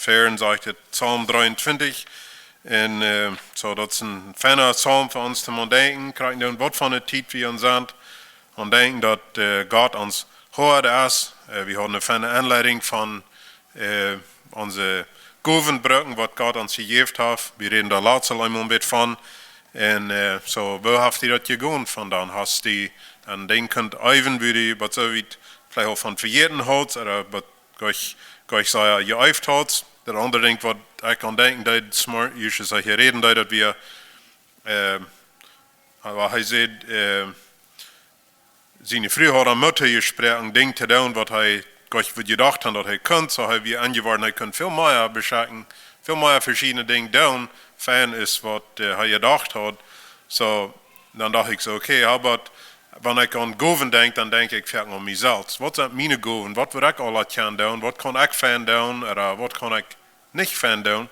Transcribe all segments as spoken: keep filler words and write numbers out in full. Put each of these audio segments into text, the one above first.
Varsch, sajcht et, Psalm dreeuntwintich. Un äh, soo, daut es een feina Psalm fa ons toom aun denkjen, krakjt doonen, waut fa eene Tiet wie en sent. Aun denkjen, daut äh, Gott ons Hoad es. Äh, wie hauden eene feine Enleidunk von äh, onse Gowen brucken, waut Gott ons jejäft haft. Wie räden doa latst aul eemol een bät von. Un äh, soo, woo haft die daut jegonen von dan? Hast die een Dinkj kunt eewen, wua die waut soo wiet veleicht aul von vejäten haud, ooda waut goa nich, goa nich sea jeeeft haud? Daut aundre Dinkj, waut ekj aun denkjen deed, smart, jie soo hia räden deed, daut wie, äh, oba hee säd, äh, siene Fru haud am Moot jesproaken, Dinj to doonen, waut hee goa nich jedocht haud, daut hee kunn. Soo hee wia enjeworden, hee kunn väl mea beschekjen, väl mea veschiedne Dinj doonen, fein es, waut äh, hee jedocht haud. Soo, dan docht ekj soo, okay, oba wan ekj aun Gowen denkj, dan denkj ekj foaken aun mie selfst. Waut sent miene Gowen? Waut wudd ekj aula kjennen doonen? Waut kaun ekj fein doonen? Ooda waut kaun ekj nich fein doonen?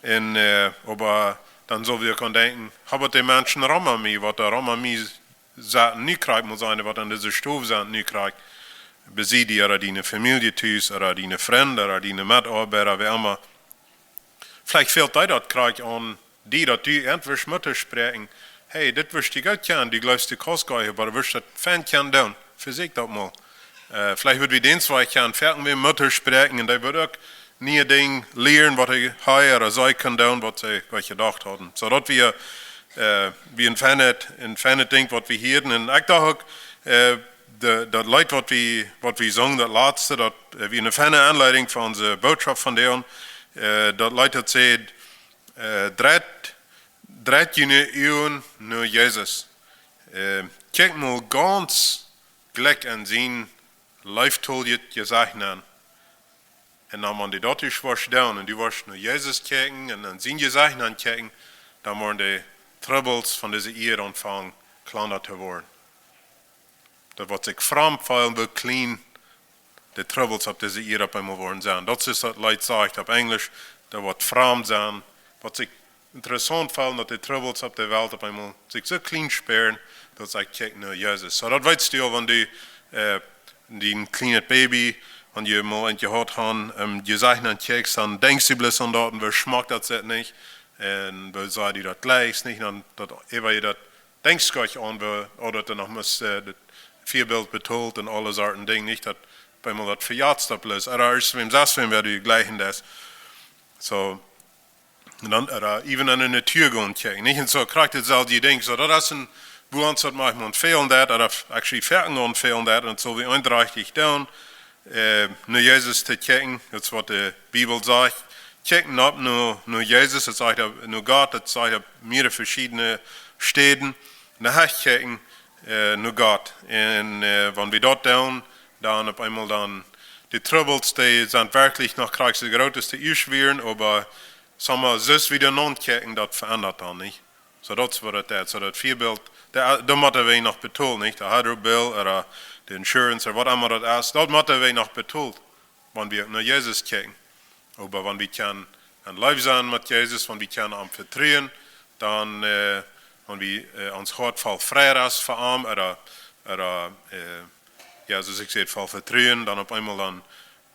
Un äh, oba dan sell wie uk aun denkjen, oba de Menschen rom mie, waut doa rom mie sent, nu krakjt mott sennen, waut en dise Stow sent, nu krakjt, bie die ooda diene Famielje tus, ooda diene Frind, ooda diene Metoabeida, wäa emma. Veleicht fält die daut krakjt aun die, daut du entweder motst spräakjen, hey, dit wurscht du goot kjennen, du jleefst, du kaust goa nich, oba du wurscht daut fein kjennen doonen. Vesäkj daut mol. Äh, veleicht wudd wie dän Zweig kjennen, foaken wie motst spräakjen, un dee wudd uk niee Dinj lieren, waut hee, hee ooda see kunn doonen, waut see goa nich jedocht hauden. Soo daut wie, äh, wie een feinet, een feinet Dinkj, waut wie hia, un ekj docht uk, äh, de, daut Leet, waut wie, waut wie sungen, daut latste, daut äh, wia eene feine Enleidunk fa onse Bootschoft vondoag. Äh, daut Leet, daut sajcht, äh, dreit, dreit june Uagen no Jesus. Äh, kjikj mol gaunz jlikj en sien leeftoljet Jesecht nenn. Un dan, wan du daut woascht doonen, un du woascht no Jesus kjikjen un en sien Jesecht nenn kjikjen, dan woaren de Trubbels von dise Ieed aunfangen kjlanda to woaren. Daut woat sikj framd fälen, woo kjlien de Trubbels opp dise Ieed opp eemol woaren sennen. Daut es, daut Leet sajcht opp Enjlisch, daut woat framd sennen. Woat sikj interessaunt fälen, daut de Trubbels opp de Welt opp eemol sikj soo kjlien spieren, daut see kjikjen no Jesus. Soo, daut weetst du aul, wan du, äh, dien kjlienet Baby, wan du mol eent jehaut hast, em Jesecht nenn kjikjst, dan denkjst du bloos aun daut, un woo schmock daut sitt, nich? Un woo sea du daut jlikjst, nich? Dan daut, ea du daut denkjst goa nich aun, woo, ooda daut du noch must, äh, daut Väabilt betolen un aule Sorten Dinj, nich? Daut bie mol daut vejatst daut bloos. Ooda es wäm sest wäm, wäa du jlikjen deist. Soo, un dan, ooda even aun de Natua gonen kjikjen, nich? Un soo krakjt daut selwje Dinkj. Soo, daut es een, wua ons daut maunchmol fälen deit, ooda actually foaken aun fälen deit, un daut sell wie eendrachtich doonen, äh, no Jesus to kjikjen, daut es, waut de Bibel sajcht. Kjikj nopp no, no Jesus, daut sajcht, no Gott, daut sajcht opp mearere veschiedne Städen. No Hecht kjikjen, äh, no Gott. Un äh, wan wie daut doonen, dan opp eemol dan, de Trubbels, dee sent werkjlich noch krakjt soo groot aus dee ieescht wieren, oba, saj mau, soo aus wie doa no kjikjen, daut veendat dan, nich? Soo, daut es, waut daut es. Soo, daut Väabilt, doa, doa motten wie noch betolen, nich? De Hydro Bill ooda de Insurance ooda waut emma daut es, daut motten wie noch betolen, wan wie no Jesus kjikjen. Oba wan wie kjennen en Leew sennen met Jesus, wan wie kjennen am vetruen, dan, äh, wan wie, äh, ons Hoat voll Freid es fa am, ooda, ooda, äh, jo, soo aus ekj säd, voll Vetruen, dan opp eemol dan,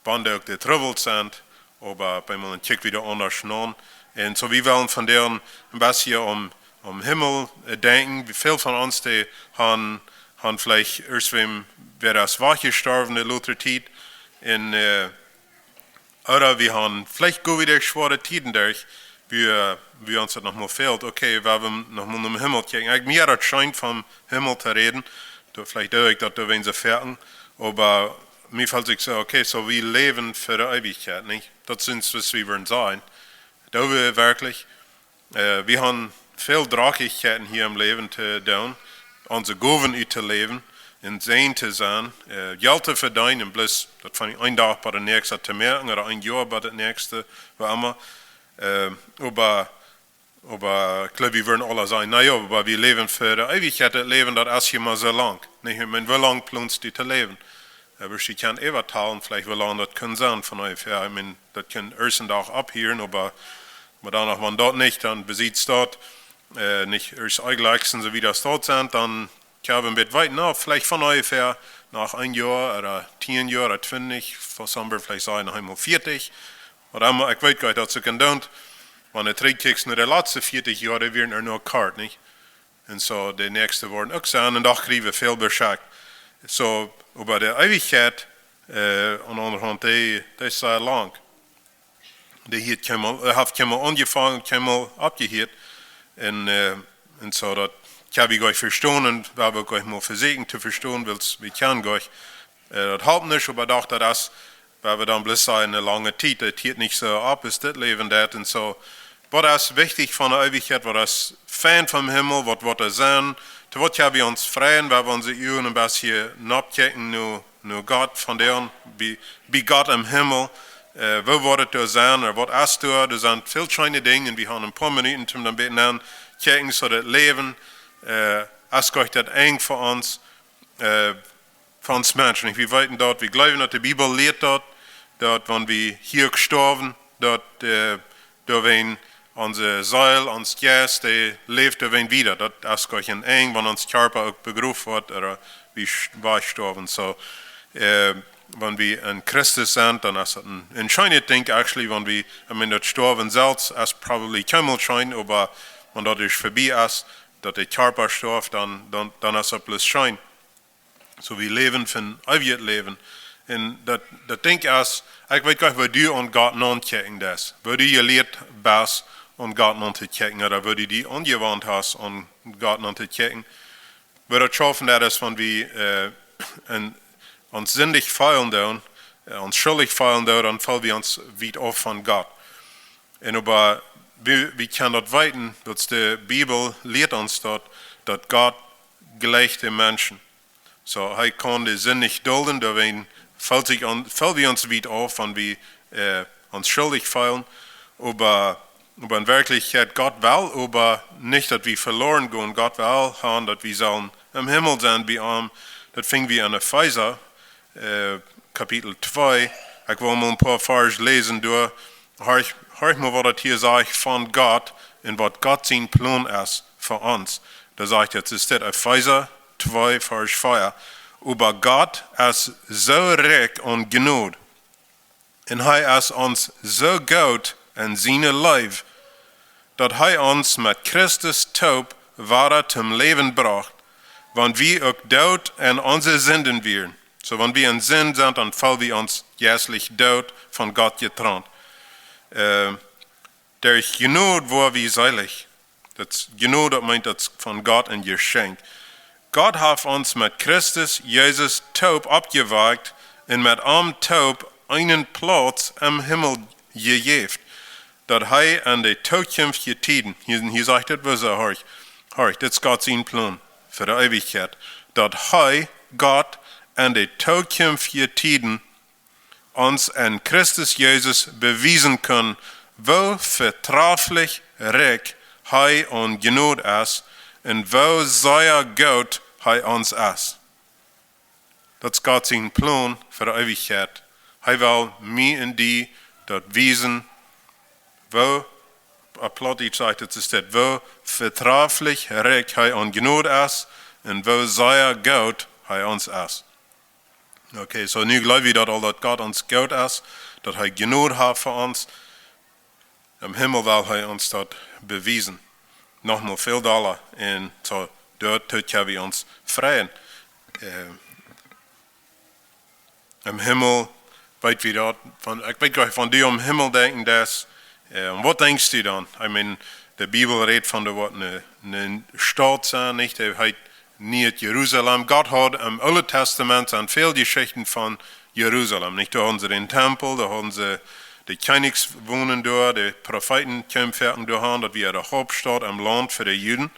wan doa uk de Trubbels sent, oba opp eemol dan kjikj wie doa aundasch no. Un soo, wie wellen vondoag een bät aum, aum Himmel, äh, denkjen. Wie väl von ons, dee han, han veleicht ieescht wäm, wäa es wajchjestorwen de latste Tiet. Un, äh, ooda wie han veleicht goa wada schwoare Tieden derch, wua, äh, wua ons daut noch mol fält. Okay, wie haben noch mol nom Himmel kjikjen. Ekj, mie es daut scheen, vom Himmel to räden. Doa, veleicht doo ekj daut doawäajen soo foaken. Oba mie fält sikj soo, okay, soo wie läwen fa de Eewichkjeit, nich? Daut sent, waut wie wellen sennen. Doo wie werkjlich, äh, wie han väl Drockjkjeiten hia em Läwen to doonen, onse Gowen uttoläwen, een Säajen to sennen, äh, Jelt to vedeenen, bloos daut von een Dach bat de näakjste to moaken, ooda een Joa bat de näakjste, woo emma. Äh, oba, oba ekj jleew, wie wudden aula sajen, na jo, oba wie läwen fa de Eewichkjeit, daut Läwen, daut es je mau soo lang. Nich, ekj meen, woo lang plonst du to läwen? Äh, wie kjennen äwatalen, veleicht woo lang daut kaun sennen von onjefäa. Ekj meen, daut kaun ieescht een Dach opphieren, oba, oba dan noch, wan daut nich, dan besitt daut, äh, nich ieescht eejentlich soo wiet daut sent, dan kjenn wie een bät weeten, na, veleicht von onjefäa noch een Joa, ooda tieen Joa, ooda twintich, fa somebody veleicht sajen, noch eemol vieetich. Oba ekj weet goanich, daut see kunnen doonen. Wan du trigjkjikjst no de latste vieetich Joa, dee wieren doa noch kort, nich? Un soo, de näakjste woaren uk sennen, un doch kjrieen wie väl Beschekj. Soo, oba de Eewichkjeit, äh, aun de aundre Haunt, dee, dee es sea lang. Dee hieet kjeenmol, äh, haft kjeenmol aunjefongen, kjeenmol oppjehieet. Un, äh, un soo, daut kjenn wie goanich vestonen, un wie haben uk goanich mol vesieekjt to vestonen, wiels wie kjennen goanich, äh, daut halpt nich, oba doch, daut es, wan wie dan bloos sajen, eene lange Tiet, daut hieet nich soo opp, es dit Läwen daut un soo. Waut es wichtich von de Eewichkjeit, waut es fein vom Himmel, waut woat doa sennen? To waut kjenn wie ons freien, wan wie onse Uagen een bät noppkjikjen no, no Gott, von doa bie, bie Gott em Himmel? Äh, woo woat et doa sennen? Ooda waut es doa? Doa sent väl scheene Dinja, un wie haben een poa Minuten, om doa een bät nokjikjen, soo daut Läwen, äh, es goanich daut Enj fa ons, äh, fa ons Menschen. Wie weeten daut, wie jleewen daut, de Bibel lieet daut, daut wan wie hia stoawen, daut, äh, doawäajen onse Seel, ons Jeist, dee läft doawäajen wieda. Daut es goanich een Enj, wan ons Kjarpa uk begroft woat, ooda wie sch-, wajchstoawen. Soo, äh, wan wie en Christus sent, dan es daut een, een scheenet Dinkj, actually, wan wie, I mean, daut Stoawen selfst es probably kjeenmol scheen, oba wan daut ieescht verbie es, daut de Kjarpa stoaft, dan, dan, dan es daut bloos scheen. Soo, wie läwen fa een eewjet Läwen. Un daut, daut Dinkj es, ekj weet goanich, woo du aun Gott nokjikjen deist. Woo du jelieet best, aun Gott nokjikjen, ooda woo du die aunjewant hast, aun Gott nokjikjen. Woo daut schaufen daut es, wan wie, äh, en, ons sindich feelen doonen, äh, ons schuldich feelen doonen, dan feel wie ons wiet auf von Gott. Un oba, wie, wie kjenn daut weeten, daut de Bibel lieet ons daut, daut Gott jleicht de Menschen. Soo, hee kaun de Sind nich dulden, doawäajen feel sikj aun, feel wie ons wiet auf, wan wie, äh, ons schuldich feelen. Oba, oba en Werkjlichkjeit, Gott well oba nich, daut wie veloaren gonen. Gott well han, daut wie sellen em Himmel sennen bie am. Daut finj wie en Efeesa, äh, Kapitel twee. Ekj well mol een poa Varsch läsen doa. Horch, horch mol, waut daut hia sajcht von Gott un waut Gott sien Plon es fa ons. Doa sajcht et, es dit Efeesa twee, Varsch vea. Oba Gott es soo rikj aun Jnod. Un hee es ons soo goot en siene Leew, daut hee ons met Christus toop wada toom Läwen brocht, wan wie uk doot en onse Sinden wieren. Soo, wan wie en Sind sent, dan feel wie ons jeistlich doot, von Gott jetrant. Äh, derch Jnod woa wie seelich. Daut Jnod, daut meent, daut von Gott een Jeschenkj. Gott haft ons met Christus Jesus toop oppjewakjt un met am toop eenen Plauz em Himmel jejäft, daut hee en de tookjemftje Tieden, hia, hia sajcht et, woo soo, horch, horch, dit es Gott sien Plon fa de Eewichkjeit, daut hee, Gott, en de tookjemftje Tieden ons en Christus Jesus bewiesen kunn, woo vetraflich rikj hee aun Jnod es un woo sea goot hee ons es. Daut es Gott sien Plon fa de Eewichkjeit. Hee well mie un die daut wiesen, woo, opp Plautdietsch sajcht et, es dit, woo vetraflich rikj hee aun Jnod es un woo sea goot hee ons es. Okay, soo nu jleew wie daut aul, daut Gott ons goot es, daut hee Jnod haft fa ons. Em Himmel well hee ons daut bewiesen. Noch mol väl dolla. Un soo, doa, doa kjenn wie ons freien. Äh, em Himmel, weet wie daut, von, ekj weet goanich, wan du aun Himmel denkjen deist, äh, un waut denkjst du dan? I mean, de Bibel rät von, doa woat eene, eene Staut sennen, nich? Dee heet Nieet Jerusalem. Gott haud em Oolen Tastament sent väl Jeschichten von Jerusalem, nich? Doa hauden see dän Tempel, doa hauden see de Kjennichs wonen doa, de Profeeten kjeemen foaken doa han, daut wia de Hauptstaut em Launt fa de Juden.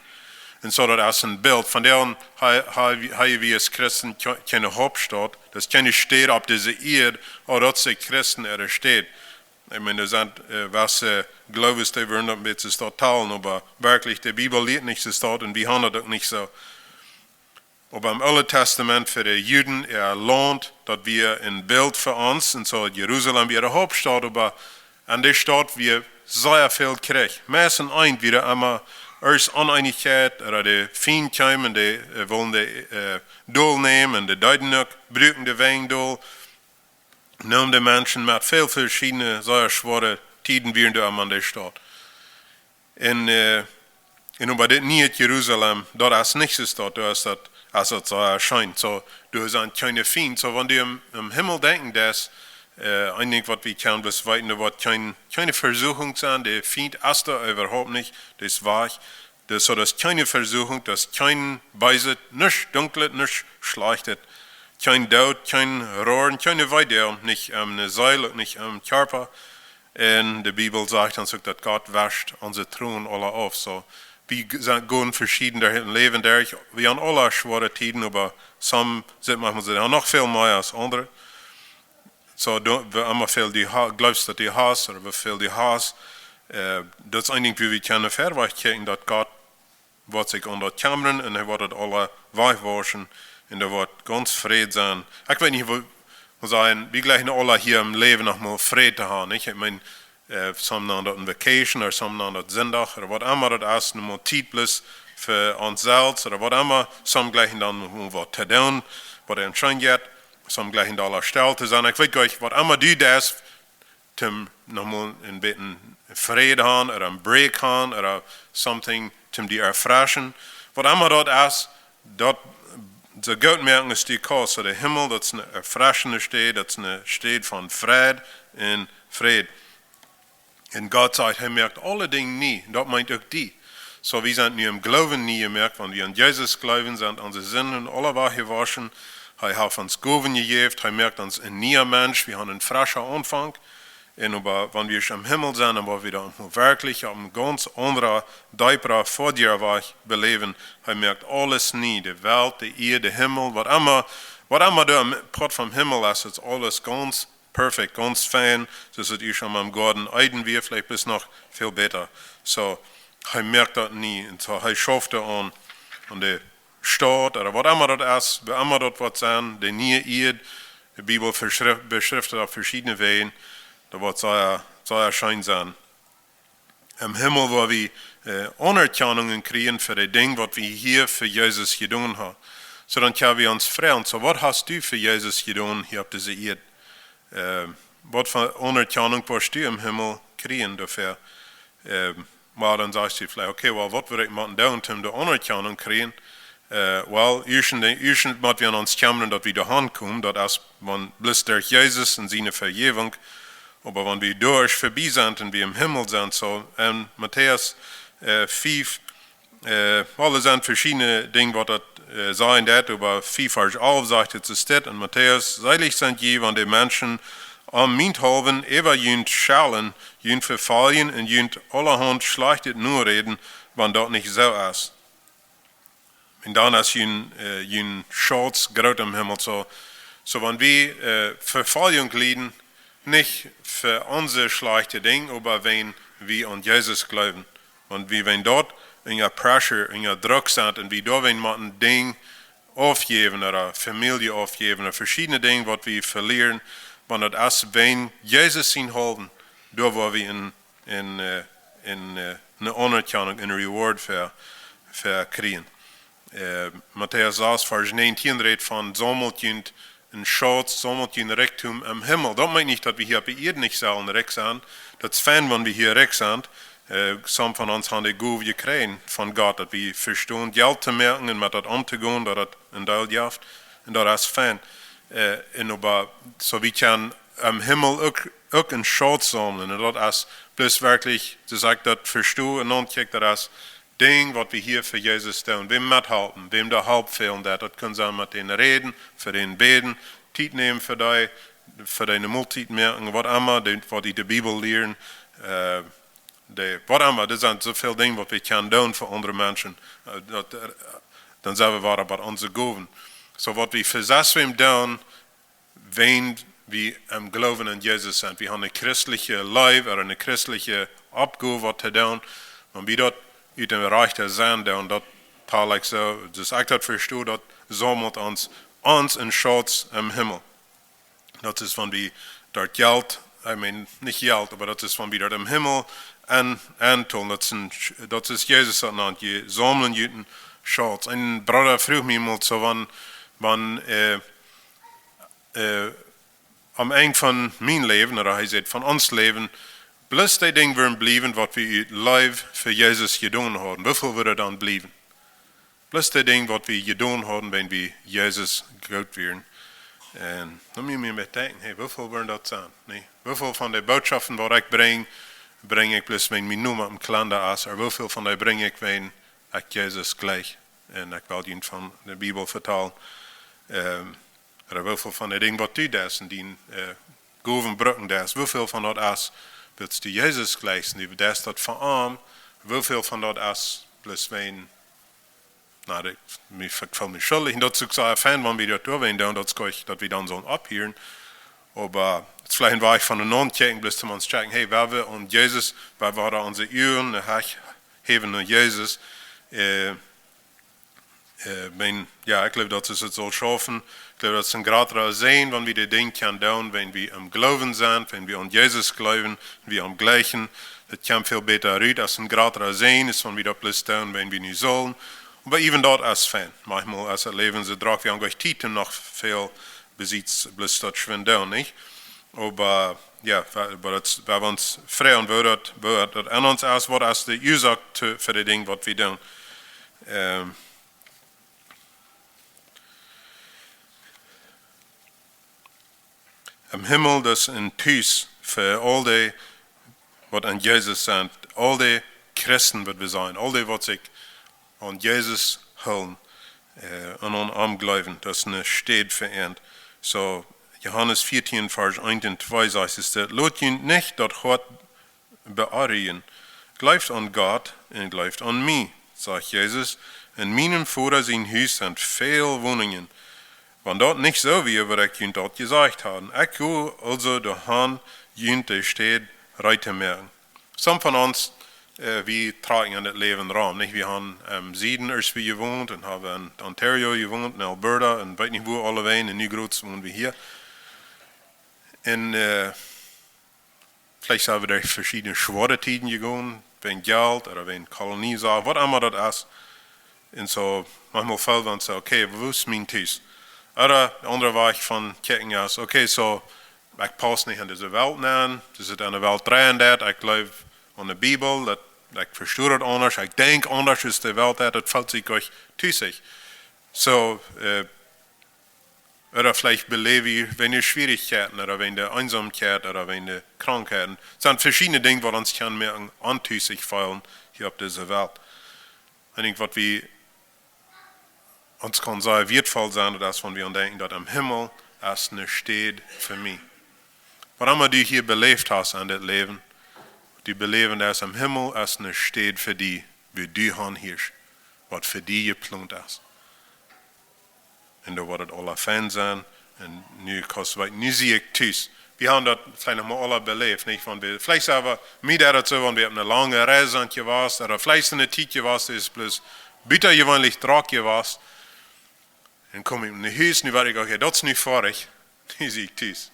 Un soo, daut es een Bilt. Von doa aun ha-, ha-, ha wie aus Christen kje-, kjeene Hauptstaut, daut es kjeene Staut opp dise Ieed, oba daut es de Christen äare Staut. Ekj meen, doa sent, äh, waut, äh, Gloowes, dee wellen daut een bät soo talen, oba werkjlich, de Bibel lieet nich soo, un wie han daut uk nich soo. Oba em Oolen Tastament fa de Juden äa Launt, daut wia een Bilt fa ons, un soo Jerusalem wia de Hauptstaut, oba en de Staut wia sea väl Kjrich. Meist en eent wia emma ieescht Oneenichkjeit, ooda de Fiend kjeemen, dee, äh, wullen de, äh, dol nämen, un dee deeden uk, bruaken de Wenj dol. neem de Menschen met väl veschiedne, sea schwoare Tieden wieren doa aun de Staut. Un, äh, un oba dit niee Jerusalem, daut es nich soo Staut, doa es daut, es daut sea scheen. Soo, doa sent kjeene Fiend. Soo, wan du em, em Himmel denkjen deist, äh, een Dinkj waut wie kjennen bloos weeten, doa woat kjeen, kjeene Vesuchunk sennen, de Fiend es doa äwahaupt nich, dee es wajch. Doa, soo, daut es kjeene Vesuchunk, daut es kjeen Beeset, nuscht Dunklet, nuscht Schlajchtet, kjeen Doot, kjeen Roaren, kjeene Weedoag, nich em, ne Seel, nich em Kjarpa. Un de Bibel sajcht ons uk, daut Gott wascht onse Tronen aula auf. Soo, wie g-, sent, gonen veschieden derch daut Läwen derch, wie haben aula schwoare Tieden, oba some sent, manchmol sent noch väl mea aus aundre. Soo, du, woo emma väl du ha-, jleefst daut du hast, ooda woo väl du hast, äh, daut es een Dinkj, woo wie kjennen verwoaten, daut Gott woat sikj aun daut kjemmren un hee woat daut aula wajchwauschen un doa woat gaunz Fräd sennen. Ekj weet nich, woo, woo sajen, wie jleichen aula hia em Läwen noch mol Fräd to haben, nich? Ekj meen, äh, some nanen daut een Vacation, ooda some nanen daut Sinndach, ooda waut emma daut es, noch mol Tiet bloos fa ons selfst, ooda waut emma, some jleichen dan noch mol waut to doonen, waut an scheen jeit, some jleichen doa stell to sennen. Ekj weet goanich, waut emma du deist, toom noch mol een bät Fräd haben, ooda een Break haben, ooda something, toom die erfreschen. Waut emma daut es, daut soo goot moaken aus du kaust. Soo, de Himmel, daut es eene erfreschende Städ, daut es eene Städ von Fräd un Fräd. Un Gott sajcht, hee moakt aule Dinja nie. Daut meent uk die. Soo, wie sent nu em Gloowen nie jemoakt, wan wie aun Jesus jleewen, sent onse Sinden aula wajchjewoschen. Hee haft ons Gowen jejäft, hee moakt ons een niea Mensch, wie haben een frescha Aunfank. Un oba wan wie em Himmel sent, dan woa wie dan werkjlich opp een gaunz aundra, deepra Fodja Wajch beläwen. Hee moakt aules nie, de Welt, de Ieed, de Himmel, waut emma, waut emma doa em Poat vom Himmel es, daut es aules gaunz perfekt, gaunz fein, soo aus daut ieescht aum Goaden Eden wia, veleicht bloos noch väl bäta. Soo, hee moakt daut nie. Un soo, hee schauft doa aun, aun de Staut, ooda waut emma daut es, woo emma daut woat sennen, de niee Ieed, de Bibel beschrift, beschrift daut opp veschiedne Wäaj, daut woat sea, sea scheen sennen. Em Himmel, wua wie, äh, Aunerkjanunk kjrieen fa de Dinja, waut wie hia fa Jesus jedonen haben. Soo, dan kjenn wie ons froagen, soo, waut hast du fa Jesus jedonen hia opp dise Ieed? Äh, waut fa Aunerkjanunk woascht du em Himmel kjrieen doafäa? Äh, oba dan sajchst du veleicht, okay, well, waut wudd ekj motten doonen, om de Aunerkjanunk kjrieen? Äh, well, ieescht, ieescht mott wie aun ons kjemmren, daut wie doa aunkomen, daut es, wan bloos derch Jesus un siene Vejäwunk, oba wan wie doa ieescht verbie sent un wie em Himmel sent, soo, en Matäus, äh, fief, äh, aule sent veschiedne Dinja, waut daut, äh, sajen deit, oba fief Varsch alf sajcht et, soo steit en Matäus: Seelich sent jie, wan de Menschen om mienthaulwen äwa junt schellen, junt vefoljen un junt aulahaunt Schlajchtet noräden, wan daut nich soo es. Un dan es jun, äh, jun Schauz groot em Himmel. Soo, soo wan wie, äh, Vefoljunk lieden, nich fa onse schlajchte Dinja, oba wan wie aun Jesus jleewen. Wan wie, wan daut unja pressure, unja Druck sent un wie doawäajen motten Dinja aufjäwen, ooda Famielje aufjäwen, ooda veschiedne Dinja, waut wie velieren, wan daut es wäajen Jesus sienhaulwen, doa woa wie en, en, äh, en, äh, ne Aunerkjanunk, en Reward fa, fa kjrieen. Äh, Matäus sas, Varsch näajentieen rät von: Saumelt junt een Schauz, saumelt jun Rikjdom em Himmel. Daut meent nich, daut wie hia opp de Ieed nich sellen rikj sennen. Daut es fein, wan wie hia rikj sent. Äh, some von ons haben de Gow jekjräajen von Gott, daut wie vestonen Jelt to moaken un met daut omtogonen, daut daut een Deel jeft. Un daut es fein. Äh, un oba, soo wie kjennen em Himmel uk, uk een Schauz saumlen. Un daut es bloos werkjlich, soo aus ekj daut vesto un ankjikj, daut es Dinja, waut wie hia fa Jesus doonen. Wäm methalpen, wäm de Help fälen deit. Daut kaun sennen met dän räden, fa dän bäden, Tiet nämen fa dee, fa dee ne Moltiet moaken, waut emma, dee, waut dee de Bibel lieren, äh, dee, waut emma, doa sent soo väl Dinja, waut wie kjennen doonen fa aundre Menschen. Äh, daut, äh, dan sent wie wada bie onse Gowen. Soo, waut wie fa sest wäm doonen, wan wie em Gloowen aun Jesus sent. Wie haben ne christelje Leew ooda ne christelje Oppgow, waut to doonen. Wan wie daut ut dän rajchten Senn doonen, daut tal ekj soo, soo aus ekj daut vesto, daut saumelt ons, ons een Schauz em Himmel. Daut es, wan wie daut Jelt, I mean, nich Jelt, oba daut es, wan wie daut em Himmel aun, auntalen. Daut es een, daut es, Jesus daut nant, jie saumlen junt een Schauz. Een Brooda fruach mie mol soo, wan, wan, äh, äh, aum Enj von mien Läwen, ooda hee sajcht von ons Läwen, bloos dee Dinja wudden bliewen, waut wie ut Leew fa Jesus jedonen hauden, woo väl wudd dan bliewen? Bloos dee Dinja, waut wie jedonen hauden, wan wie Jesus goot wieren. Un dan mott eena mol denkjen, hey, woo väl wudden daut sennen? Nä? Woo väl von de Bootschoften, waut ekj brinj, brinj ekj bloos, wan mien Nomen oppem Kalenda es? Ooda woo väl von dee brinj ekj, wan ekj Jesus jleich un ekj well junt von de Bibel vetalen? Ähm, ooda woo väl von de Dinja, waut du deist un diene, äh, Gowen brucken deist, woo väl von daut es, woo du Jesus jleichst, du deist daut fa am, woo väl von daut es, bloos wan, na, dee, mie, ekj feel mie schuldich. Un daut es uk soo fein, wan wie daut doawäajen doonen, daut es goot, daut wie dan sellen opphieren. Oba et es veleicht een Wajch von de Nonkjäakjen, bloos to mol checken, hey, woo wie aun Jesus, woo wie onse Uagen, äh, heich häwen no Jesus, äh, äh, wan, jo, ekj jleew, daut es, et saul schaufen. Ekj jleew, daut es een jratra Säajen, wan wie dee Dinja kjennen doonen, wan wie em Gloowen sent, wan wie aun Jesus jleewen, wan wie am jleichen. Daut kjemt väl bäta rut, aus een jratra Säajen es, wan wie daut bloos doonen, wan wie nich sellen. Oba iewen daut es fein. Maunchmol es daut Läwen soo drock, wie haben goanich Tiet, om noch väl besiet, bloos daut schwind doonen, nich? Oba, jo, wa-, oba daut, wie haben ons frei un woo daut, woo daut aun ons es, waut es de Uasoak to, fa de Dinja, waut wie doonen. Ähm, em Himmel, daut es een Tus fa aul dee, waut aun Jesus sent, aul dee Christen, waut wie sent, aul dee, waut sikj aun Jesus hoolen, äh, un aun am jleewen, daut es eene Städ fa an. Soo, Johanes vieetieen, Varsch eent un twee sajcht et: "Lot junt nich daut Hoat beonrujen. Jleeft aun Gott un jleeft aun mie", sajcht Jesus. "En mienem Voda sien Hus sent väl Woninjen. Wan daut nich soo wia, wudd ekj junt daut jesajcht haben. Ekj go aulsoo doahan, junt de Städ reed to moaken." Some von ons, äh, wie trakjen en daut Läwen rom, nich? Wie haben em Sieden ieescht wua jewont un haben en Ontario jewont, en Alberta, un weet nich wua aulawäajen, un nu groots wonen wie hia. Un, äh, veleicht sent wie derch veschiedne schwoare Tieden jegonen, wäajen Jelt ooda wäajen Kolonie, soo, waut emma daut es. Un soo, maunchmol feelt wie ons soo, okay, wua es mien Tus? Ooda de aundre Wajch von kjikjen es, okay, soo, ekj pauss nich en dise Welt nenn, daut es en de Welt dreien daut, ekj jleew aun de Bibel, daut, ekj vesto daut aundasch, ekj denkj aundasch aus de Welt daut, daut feelt sikj goanich tusich. Soo, äh, ooda veleicht beläw wie, wan Schwierichkjeiten ooda wan de Eensamkjeit ooda wan Krankheiten. Daut sent veschiedne Dinja, waut ons kjennen moaken ontusich feelen hia opp dise Welt. Ekj denkj, waut wie ons kaun sea wieetvoll sennen, daut es, wan wie aun denkjen, daut em Himmel es eene Städ fa mie. Waut emma du hia beläft hast en dit Läwen, du beläwen deist, em Himmel es eene Städ fa die, wua du han hieescht, waut fa die jeplont es. Un doa woat et aula fein sennen. Un nu kaust du weeten, nu sie ekj tus. Wie haben daut veleicht noch mau aula beläft, nich? Wan wie, veleicht sent wie, mie deed daut soo, wan wie opp eene lange Reis sent jewast, ooda veleicht eene Tiet jewast, es bloos butajeweenlich drock jewast. Dan kom ekj no Hus, nu weet ekj, okay, daut es nu foadich. Nu sie ekj tus.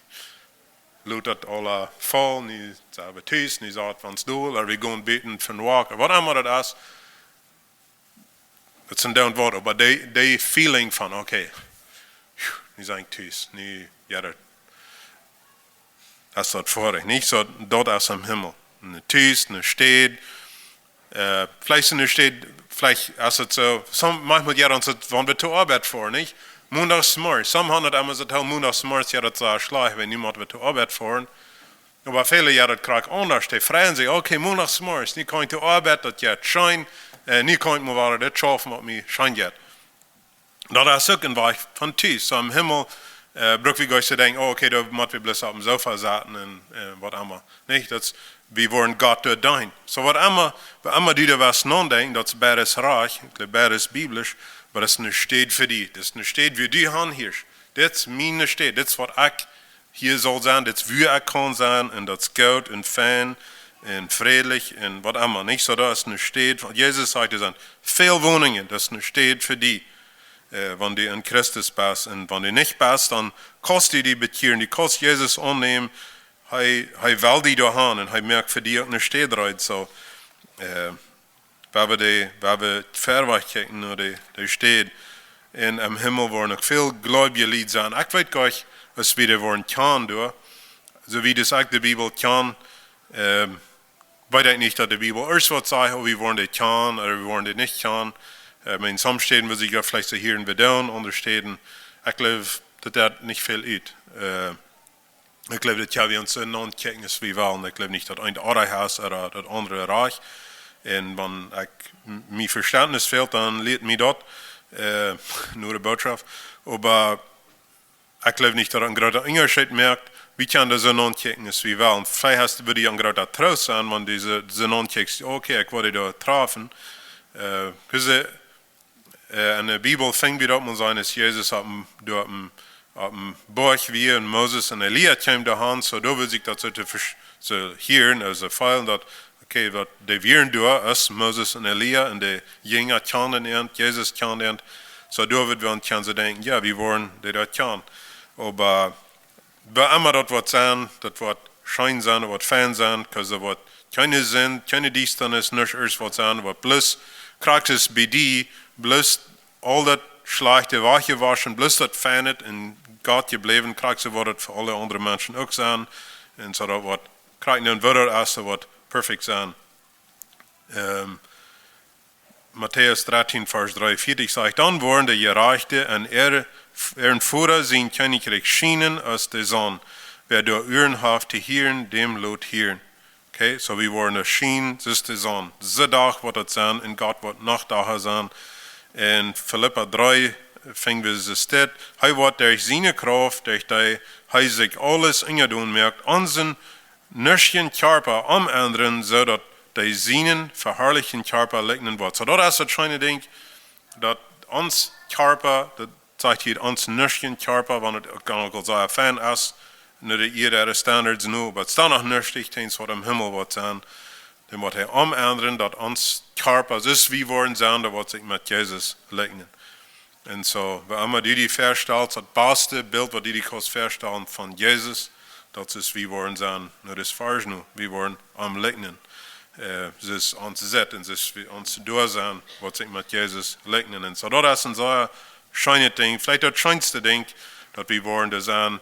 Lot daut aula faulen, nu sent wie tus, nu sent wie ons dol, ooda wie gonen buten fa een walk, ooda waut emma daut es. Daut es een downward, oba dee, dee feeling von, okay, nu sie ekj tus, nu, jo, daut, daut es daut foadich, nich? Soo, daut es em Himmel. Een Tus, eene Städ, äh, veleicht eene Städ, veleicht es et soo, some, maunchmol, jo, dan es et, wan wie to Oabeit foaren, nich? Mondagsmorjes, some haben daut emma soo, Mondagsmorjes, jo, daut es schlajcht, wan nu mott wie to Oabeit foaren. Oba väle, jo, daut krakjt aundasch. Dee freien sikj, okay, Mondagsmorjes, nu kaun ekj to Oabeit, daut jeit scheen, äh, nu kaun ekj mol wada daut schaufen, waut mie scheen jeit. Daut es uk een Wajch von tus. Soo em Himmel, äh, bruck wie goanich denkjen, oh, okay, doa mott wie bloos oppem Sofa sitten un, äh, waut emma. Nich, daut es, wie woaren Gott doa deenen. Soo waut emma, waut emma du doa waut nodenkjst, daut es beides rajcht, ekj jleew beides biblisch, oba daut es eene Städ fa die. Daut es eene Städ, wua du han hieescht. Daut es miene Städ, daut es waut ekj hia saul sennen, daut es wua ekj kaun sennen, un daut es goot un fein un frädlich un waut emma, nich? Soo, daut es eene Städ, Jesus sajcht, doa sent väl Woninjen, daut es eene Städ fa die, äh, wan du en Christus best. Un wan du nich best, dan kaust du die bekjieren, du kaust Jesus aunnämen, hee, hee well die doa han un hee moakt fa die uk eene Städ reed. Soo, äh, wan wie dee, wan wie verwoat kjikjen no dee, dee Städ. Un em Himmel woaren uk väl gleubje Lied sennen. Ekj weet goanich, Aus wie dee woaren kjanen doa, soo aus ekj de Bibel kjan, ähm, weet ekj nich, daut de Bibel ieescht waut sajcht, oh, wie woaren dee kjanen ooda wie woaren dee nich kjanen. Äh, oba en sommje Städen wudd ekj daut veleicht soo hieren, wie doonen, aundre Städen. Ekj jleew, daut deit nich väl ut. Äh, ekj jleew, daut kjenn wie ons soo aunkjikjen aus wie wellen. Ekj jleew nich, daut eent oajch es ooda daut aundre rajcht. Un wan ekj m-, mie Vestentnis fält, dan lieet mie daut, äh, no de Bootschoft. Oba ekj jleew nich, daut een groota Unjascheet moakt. Wie kjennen daut soo aunkjikjen aus wie wellen. Veleicht wudd daut een groota Troost sennen, wan du soo, soo aunkjikjst, okay, ekj wudd daut träfen. Äh, dise, äh, en de Bibel finj wie daut mau sennen, aus Jesus opp een, doa opp een, opp een Boajch wia un Moses un Elia kjeemen doa han, soo doa wudd ekj daut soo to vers-, soo hieren, aulsoo feelen daut, okay, daut dee wieren doa, aus Moses un Elia un de Jinja kjanden an, Jesus kjand an. Soo doa wudd wie aun kjennen soo denkjen, jo, wie woaren dee daut kjanen. Oba, äh, woo emma daut woat sennen, daut woat scheen sennen, daut woat fein sennen, 'cause daut woat kjeene Sind, kjeene Diestanis, nuscht ieescht woat sennen, woat bloos, krakjt soo aus bie die, bloos aul daut Schlajchte wajchjewoschen, bloos daut Feine en Gott jebläwen, krakjt soo woat daut fa aule aundre Menschen uk sennen. Un soo daut woat krakjt nu, woo daut es, daut woat perfekt sennen. Ähm, Matäus dartieen, Varsch dreeunvieetich sajcht: Dan woaren de Jerajchte en äa, äa Voda sien Kjennichrikj schienen aus de Sonn. Wäa doa Uaren haft to hieren, däm lot hieren. Okay, soo wie woaren schienen, soo aus de Sonn. Dise Dach woat daut sennen un Gott woat noch doa sennen. En Filippa dree finj wie daut. Hee woat derch siene Krauft, derch dee hee sikj aules unjadon moakt, onsen nuschtjen Kjarpa omendren, soo daut dee sienen veharlichten Kjarpa likjnen woat. Soo daut es daut scheene Dinkj, daut ons Kjarpa, daut sajcht hia ons nuschtjen Kjarpa, wan et kaun uk aul sea fein es, no de Ieed äare Standards nu, oba et es dan noch nuschtich, teens waut em Himmel woat sennen. Dan woat hee omendren, daut ons Kjarpa, soo aus wie woaren sennen, daut woat sikj met Jesus likjnen. Un soo, woo emma du die väastalst, daut baste Bilt, waut du die kaust väastalen von Jesus, daut es, wie woaren sennen, no dis Varsch nu, wie woaren am likjnen. Äh, soo aus ons Sitten, soo aus wie ons doa sennen, woat sikj met Jesus likjnen. Un soo, daut es een sea scheenet Dinkj, veleicht daut scheenste Dinkj, daut wie woaren doa sennen,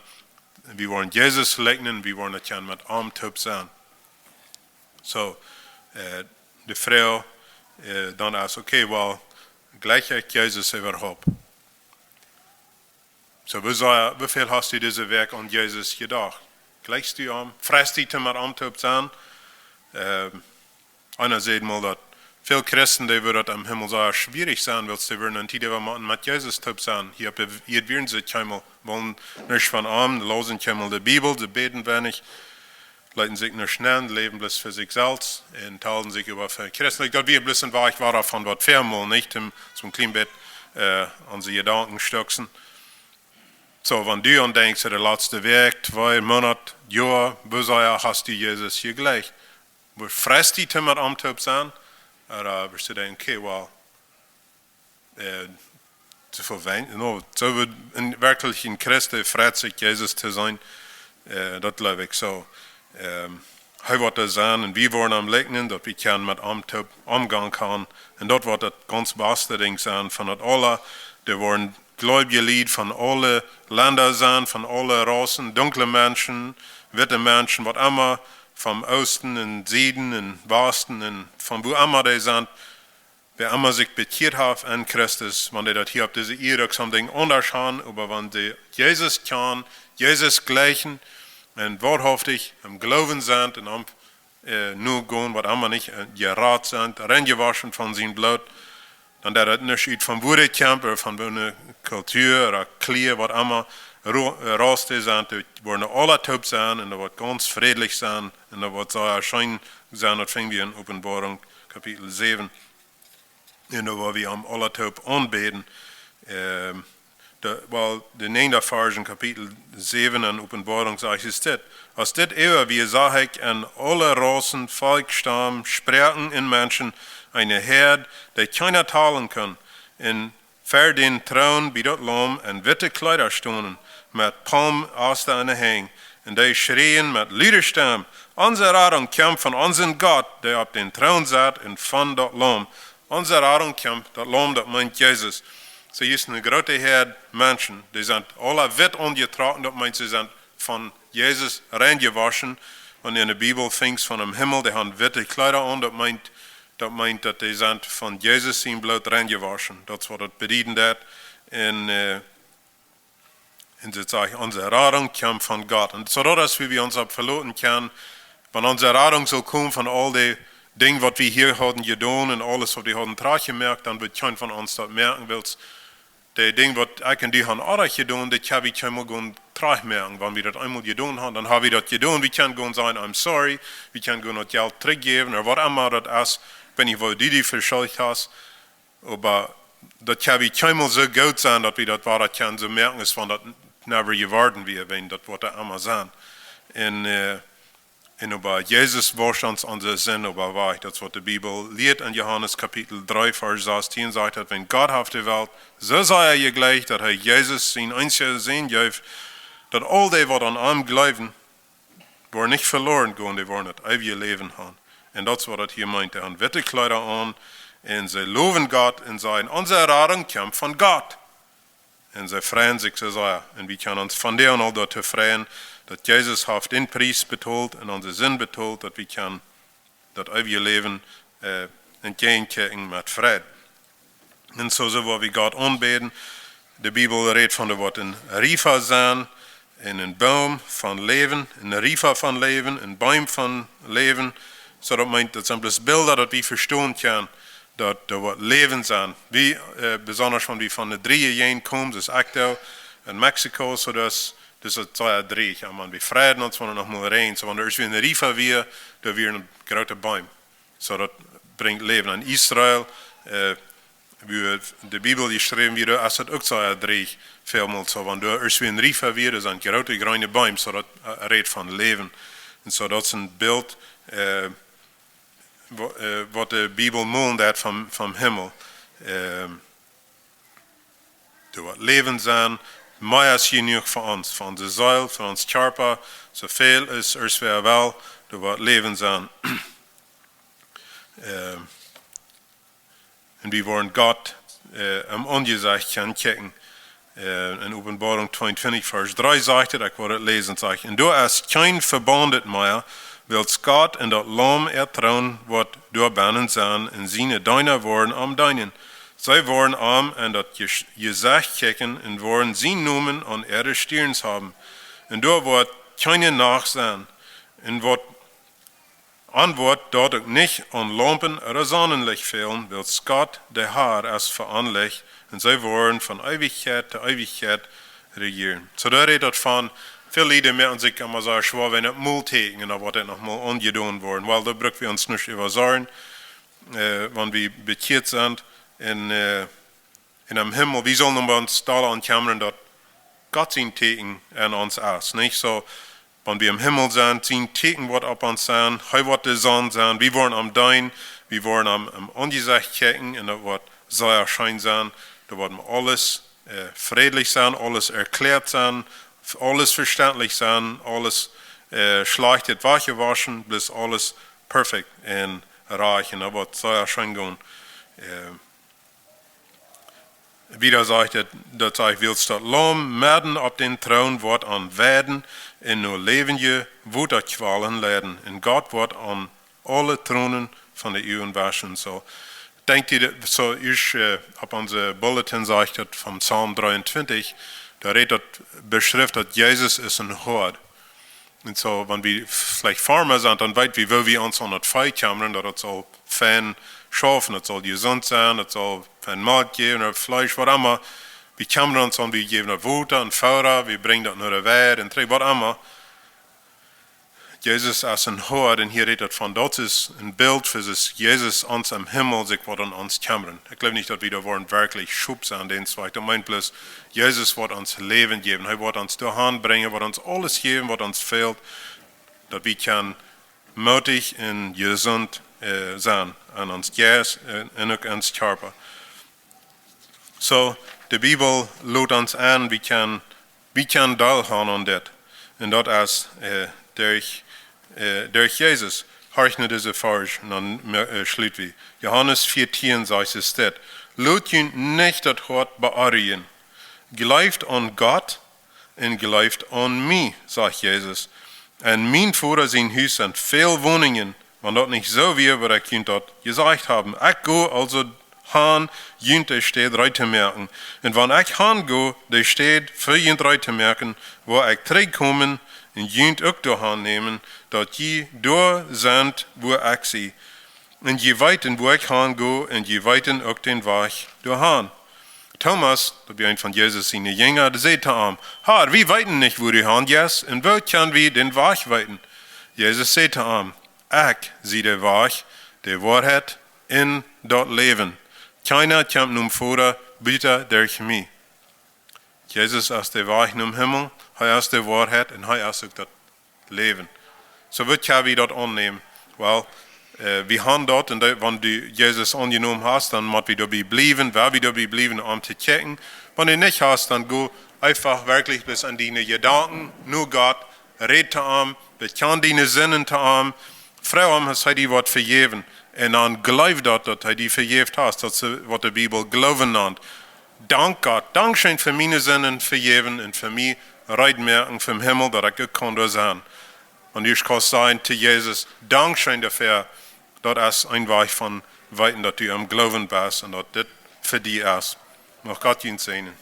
wie woaren Jesus likjnen, wie woaren daut kjennen met am toop sennen. Soo, äh, de Froag, äh, dan es, okay, well, jlikj ekj Jesus äwahaupt? Soo, woo sea, woo väl hast du dise Wäakj aun Jesus jedocht? Jlikjst du am? Freist du die met am toop sennen? Ähm, eena säd mol, daut väl Christen, dee wudden daut em Himmel sea schwierich sennen, wiels dee wudden eene Tiet äwa met, met Jesus toop sennen. Hia opp de Ieed wieren see kjeenmol, wullen nuscht von am, läsen kjeenmol de Bibel, see bäden weinich, leeten sikj nuscht nenn, läwen bloos fa sikj selfst un talden sikj äwa fa Christen. Ekj jleew, wie bloos een Wajch wieren von waut väl mol, nich? Toom, soo een kjlien bät, äh, onse Jedanken stöksen. Soo, wan du aun denkjst, de latste Wäakj, twee Moonat, Joa, woo sea hast du Jesus jejlikjt? Woo freist du die met am toop sennen? Ooda, äh, wurscht du denkjen, okay, well, äh, too väl Wien, no, soo woo een werkjlicha Christ freit sikj, Jesus to seenen, äh, daut jleew ekj soo. Ähm, hee woat doa sennen un wie woaren am likjnen, daut wie kjennen met am toop omgonen kjennen. Un daut woat daut gaunz baste Dinkj sennen von daut aula. Doa woaren gleubje Lied von aule Lenda sennen, von aule Raussen, dunkle Menschen, witte Menschen, waut emma, vom Oosten un Sieden un Wasten un von wua emma dee sent, wäa emma sikj bekjieet haft aun Christus, wan dee daut hia opp dise Ieed uk somehow aundasch han, oba wan dee Jesus kjanen, Jesus jlikjen un woarhauftich em Gloowen sent un am, äh, nogonen, waut emma nich, äh, jerat sent, reinjewoschen von sien Bloot, dan deit daut nich ut von wua dee kjemt ooda von woone Kultua ooda Kjleeda, waut emma, ro-, äh, Ras dee sent, dee woaren aula toop sennen un daut woat gaunz frädlich sennen un daut woat sea scheen sennen, daut finj wie en Openboarunk Kapitel säwen. Un doa woa wie am aula toop aunbäden. Ähm, de, well, de näajende Varsch en Kapitel säwen en Openboarunk sajcht es dit: Aus dit äwa wia, sach ekj en aule Raussen, Volkj, Staum, Sproaken un Menschen eene Häad, dee kjeena talen kunn, un ver dän Troon bie daut Laum en witte Kjleeda stonen, met Palmasta en de Henj, un dee schrieen met lude Stemm: Onse Radunk kjemt von onsen Gott, dee opp dän Troon sett, un von daut Laum. Onse Radunk kjemt, daut Laum, daut meent Jesus. See, hia es eene groote Häad Menschen, dee sent aule witt aunjetrocken, daut meent, see sent von Jesus reinjewoschen. Wan du en de Bibel finjst von dän Himmel, dee haben witte Kjleeda aun, daut meent, daut meent, daut dee sent von Jesus sien Bloot reinjewoschen. Daut es waut daut bedieden deit. Un, äh, un see sajen, onse Radunk kjemt von Gott. Un soo daut es, wua wie ons opp veloten kjennen, wan onse Radunk saul komen von aul dee Dinja, waut wie hia hauden jedonen un aules, waut wie hauden trajchtjemoakt, dan wudd kjeen von ons daut moaken, wiels dee Dinja, waut ekj un du haben oajch jedonen, dee kjenn wie kjeenmol gonen trajchtmoaken. Wan wie daut eemol jedonen haben, dan haben wie daut jedonen. Wie kjennen gonen sajen, "I'm sorry." Wie kjennen gonen daut Jelt trigjjäwen, ooda waut emma daut es. Ekj weet nich, waut du die veschuldicht hast. Oba daut kjenn wie kjeenmol soo goot sennen, daut wie daut wada kjennen soo moaken, aus wan daut never jeworden wia, wan daut woat emma sennen. Un, äh, un oba Jesus wosch ons onse Sind oba wajch. Daut es waut de Bibel lieet en Johanes Kapitel dree, Varsch sastieen, sajcht daut, wan Gott haft de Welt soo sea jeleeft, daut hee Jesus, sienen eensjen Sän, jeef, daut aul dee, waut aun am jleewen, woaren nich veloren gonen, dee woaren daut eewje Läwen haben. Un daut es waut daut hia meent. Dee haben witte Kjleeda aun, un see lowen Gott un sajen, "Onse Radunk kjemt von Gott." Un see freien sikj soo sea. Un wie kjennen ons von doa aun aul doatoo freien, daut Jesus haft dän Pries betolt un onse Sind betolt, daut wie kjennen daut eewje Läwen, äh, entjäajenkjikjen met Freid. Un soo, soo woa wie Gott aunbäden. De Bibel rät von, doa woat een Riefa sennen, un een Boom von Läwen, een Riefa von Läwen, een Boom von Läwen. Soo daut meent, daut sent bloos Bilda, daut wie vestonen kjennen, daut doa woat Läwen sennen. Wie, äh, besonda wan wie von de Dreejäajent komen, soo aus ekj doa en Mexiko, soo daut, daut es sea dreech. Jo, maun, wie freien ons, wan et noch mol räajent. Soo, wan doa ieescht wia een Riefa wia, doa wia een groota Boom. Soo, daut brinjt Läwen. En Israel, äh, wua de Bibel jeschräwen wort, es daut uk soo, jo, dreech välmol. Soo, wan doa ieescht wia een Riefa wia, doa sent groote jreene Beem, soo daut, äh, rät von Läwen. Un soo, daut es een Bilt, äh, wa-, äh, waut de Bibel molen deit vom, vom Himmel. Ähm, doa woat Läwen sennen, mea aus jenuach fa ons, fa onse Seel, fa ons Kjarpa, soo väl aus ieescht wäa well, doa woat Läwen sennen. Ähm, un wie woaren Gott, äh, em Aunjesecht kjennen kjikjen. Äh, en Openboarunk tweeuntwintich, Varsch dree sajcht et, ekj woa et läsen, sajcht: "Un doa es kjeen Vebaunt mea, wiels Gott un daut Laum äa Troon woat doa bennen sennen, un siene Deena woaren am deenen. See woaren am en daut Jes-, Jesecht kjikjen un woaren sienen Nomen aun äare Stierns haben. Un doa woat kjeene Nacht sennen, un woat, an woat daut uk nich aun Laumpen ooda Sonnenlicht fälen, wiels Gott, de Har, es fa an Licht, un see woaren von Eewichkjeit to Eewichkjeit rejieren." Soo, doa rät daut von, väl Lied moaken sikj emma soo schwoa, wan et mol Tieekjen, un doa woat et noch mol aunjedonen woaren. Well, doa bruck wie ons nich äwa sorjen, äh, wan wie bekjieet sent, un, äh, en dän Himmel, wie sellen ons doa aun kjemren, daut Gott sien Tieekjen aun ons es, nich? Soo, wan wie em Himmel sent, sien Tieekjen woat opp ons sennen, hee woat de Sonn sennen, wie woaren am deenen, wie woaren am em Aunjesecht kjikjen, un daut woat sea scheen sennen, doa woat aules, äh, frädlich sennen, aules erkjläat sennen, aules vestentlich sennen, aules, äh, Schlajchtet wajchjewoschen, bloos aules perfekt un rajcht, un daut woat sea scheen gonen. Äh, Wieda sajcht et, daut sajcht, wiels daut Laum medden opp dän Troon woat an weiden un no läwendje Wotakjwalen leiden, un Gott woat an aule Tronen von de Uagen waschen. Soo, denkjt jie, soo es, äh, opp onse Bulletin sajcht et von Psalm dreeuntwintich, doa rät daut, beschrift daut Jesus es een Hoad. Un soo, wan wie veleicht Farma sent, dan weet wie, woo wie ons aun daut Vee kjemren, daut et saul fein schaufen, et saul jesunt sennen, et saul fein Malkj jäwen, ooda Fleesch, waut emma. Wie kjemren ons aun, wie jäwen daut Wota un Fooda, wie brinjen daut no de Weid un trigj, waut emma. Jesus es een Hoad, un hia rät et von, daut es een Bilt fa daut Jesus ons em Himmel sikj woat om ons kjemren. Ekj jleew nich, daut wie doa woaren werkjlich Schop sennen, dän Zweck. Daut meent bloos, Jesus woat ons Läwen jäwen. Hee woat ons doahan brinjen, woat ons aules jäwen, waut ons fält, daut wie kjennen mootich un jesunt, äh, sennen, aun ons Jeist, äh, un uk aun ons Kjarpa. Soo, de Bibel lot ons aun, wie kjennen, wie kjennen Deel han aun dit. Un daut es, äh, derch, äh, derch Jesus. Horcht no dise Varsch, un dan, äh, schluten wie. Johanes vieetieen sajcht et dit. Lot junt nich daut Hoat beonrujen. Jleeft aun Gott un jleeft aun mie, sajcht Jesus. En mien Voda sien Hus sent väl Woninjen. Wan daut nich soo wia, wudd ekj junt daut jesajcht haben. Ekj go aulsoo han, junt de Städ reed to moaken. Un wan ekj han go, de Städ fa junt reed to moaken, woa ekj trigj komen un junt uk doa han nämen, daut jie doa sent, wua ekj sie. Un jie weeten, wua ekj han go, un jie weeten uk dän Wajch doa han. Thomas, daut wia eent von Jesus siene Jinja, dee säd to am: "Herr, wie weeten nich, wua du han jeist, un woo kjenn wie dän Wajch weeten?" Jesus säd to am: "Ekj sie de Wajch, de Woarheit un daut Läwen. Kjeena kjemt nom Voda buta derch mie." Jesus es de Wajch nom Himmel, hee es de Woarheit un hee es uk daut Läwen. Soo, woo kjenn wie daut aunnämen? Well, äh, wie han daut, un daut, wan du Jesus aunjenomen hast, dan mott wie doabie bliewen, woa wie doabie bliewen, om to kjikjen. Wan du nich hast, dan go eefach werkjlich bat en diene Jedanken no Gott, räd to am, bekjan diene Sinden to am, froag am, aus hee die woat vejäwen. Un dan jleew daut, daut hee die vejäft haft, daut es waut de Bibel Gloowen nant. Dank Gott, dankscheen fa miene Sinden vejäwen un fa mie reed moaken vom Himmel, daut ekj uk kaun doa sennen. Un du kaust sajen to Jesus: "Dankscheen doafäa." Daut es een Wajch von weeten, daut du aum Gloowen best un daut dit fa die es. Mucht Gott junt säajnen.